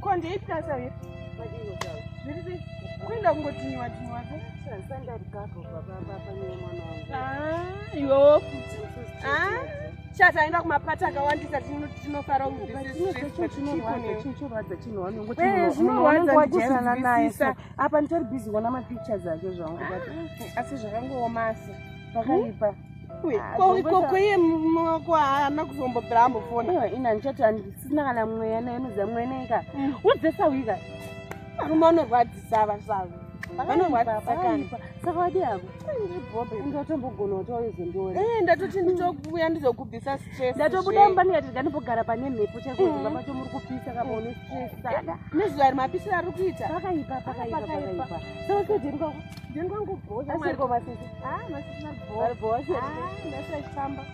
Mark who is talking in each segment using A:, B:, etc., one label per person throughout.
A: Ko ndeipi kasa Zviri sei? Kuenda kungotinyiwa tinyiwa se? Ah, iwewo futi. Ah, sha taenda kumapati akawandisa tinofara
B: Chinorwadza chinhu wanongotiwajairana naye so apa nditori busy kuona mapictures ake zvangu
A: asi zvakangooma asi
B: pakaipa
A: ko iye moko haana kuzombobvira ambofona
B: ina ndichati handisina kana mweya naye unoziva mweya naika udzesa wika
A: varume vanorwadzisa vasavo vanorwadzisa kani
B: saka wadi hako ndatombogona kuti waizondiona
A: eh ndatoti nditokuuya ndizokubvisa stress
B: ndatobuda mumba ndikati ndikanimbogara pane mhepo chaiko pacho muri kupisa kama une stress saka
A: nezuva rimapisiro ari kuita
B: pakaipa pakaipa pakaipa saka sedheni kwako
A: dheni kwangu bho
B: asiriko masisi
A: ah masisi
B: mabho ari bho
A: asiri ah ndasachifamba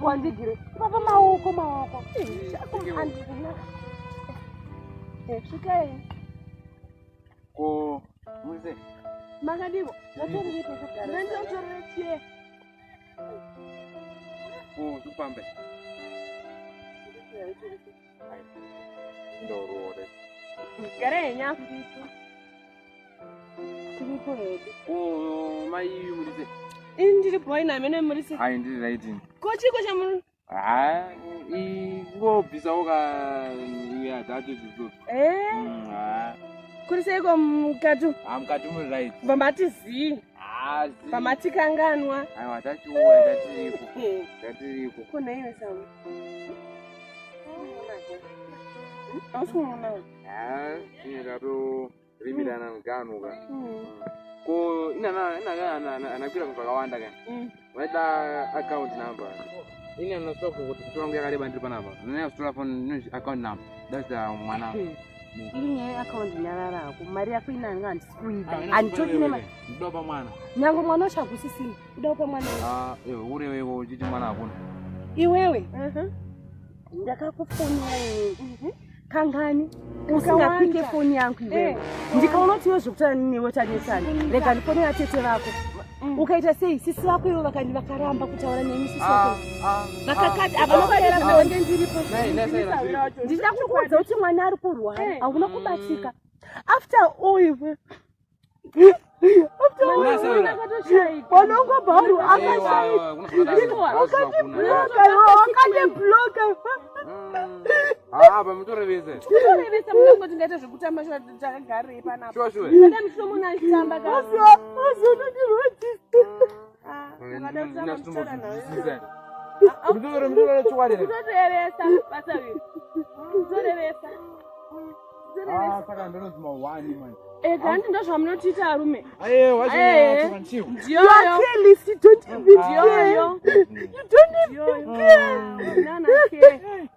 B: wandigire ipapa maoko maoko
A: andina svikai
C: Ko muze.
A: Makadiwo. Ndanditorere chiye.
C: Ko zvikufambe. Ndorore.
A: Gara henya.
B: Tiripo hedu.
C: Ko mai murise.
A: Ini ndiri boy namene murise.
C: Hai ndiri right.
A: Ko chiko chamuri
C: Ha ingobvisawo ka ya dzacho dzidzo.
A: Eh.
C: Ha.
A: Kuri seiko mukati?
C: Ha mukati muri right.
A: Vamati zii.
C: Ha zii.
A: Vamati kanganwa.
C: Aiwa tachiuya tatiriko. Tatiriko.
A: Ko naiwe samu. Hausi kuona.
C: Ha, ine ndato rimirana muganhu ka. Ko ina na ina na anakwira zvakawanda ka. Vaida account number. Ine anosoka kuti kutora nguva yakareba ndiri panapa. Ndinotora phone account number. That's the mwana.
B: Iri nyaya yeaccount nyarara hako. Mari yako inanga handisi kuida. Handitodi nema.
C: Ndoda pa mwana.
B: Nyange mwana wacho hakusisina. Uda kupa mwana.
C: Ah, iwe urewewo uchiti mwana hakuna.
B: Iwewe. Ndakakufonera iwewe. Kangani usingapike foni yangu iwewe. Ndikaona kuti iwe zvekutaura newe tanetsana. Rega ndifonera tete vako. Ukaita sei? Sisi vako ivo vakandi vakaramba kutaura nemi sisi vako. Vakakati havana
A: kuenda ndiripo.
B: Ndichida kukuudza kuti mwana ari kurwara. Hauna kubatika. After all iwe. After all mwana wangu bharu akashaika. Wakandibloka iwe, wakandibloka.
C: Ah, pamutorevese.
A: Kutorevesa munongo tingaita zvekutamba takagarei panapa.
C: Sure sure.
A: Kada muchitomona achitamba ka.
B: Asi asi unondirwadzisa.
A: Ah, ukada kutamba muchitaura nawe.
C: Mutore mutore chokwadi.
A: Kutorevesa basa viri. Kutorevesa.
C: Ah, saka ndinonzi mawani man.
A: Ega handi ndozvamunotiita arume.
C: Ayewa,
A: Aye.
C: chiwo.
B: You are
A: Ndiyoyo.
B: careless. You don't even care.
A: Ndiyoyo.
B: You don't even care.
A: Nana care.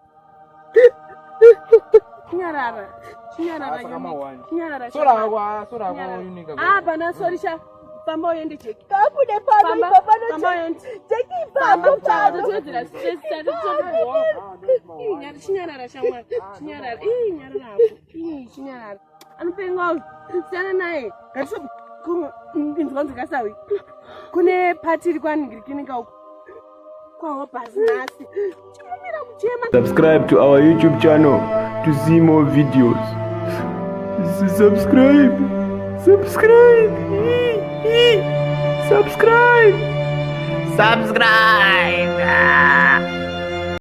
A: Chinyarara. Chinyarara.
C: Ah, saka mawani.
A: Chinyarara.
C: Sora hako, ah, sora hako
A: Chinyarara.
C: unika.
A: Ah, pana sorry sha. Famba uende cheki.
B: Kabude pano
A: Famba,
B: ipa pano
A: famba uende.
B: Cheki
A: Famba
B: ipapo pano.
A: totodzera stress tatotobowa. Chinyarara shamwari. Chinyarara. Ii nyarara hako. Ii chinyarara. Anopenga uyu. Siyana naye. Ngatiso inzwa nzikasawi. Kune party iri kwaningirikinika uko. Kwahobhasi nhasi. Chimumira kuchema.
D: Subscribe to our YouTube channel to see more videos. Subscribe, subscribe, subscribe, subscribe.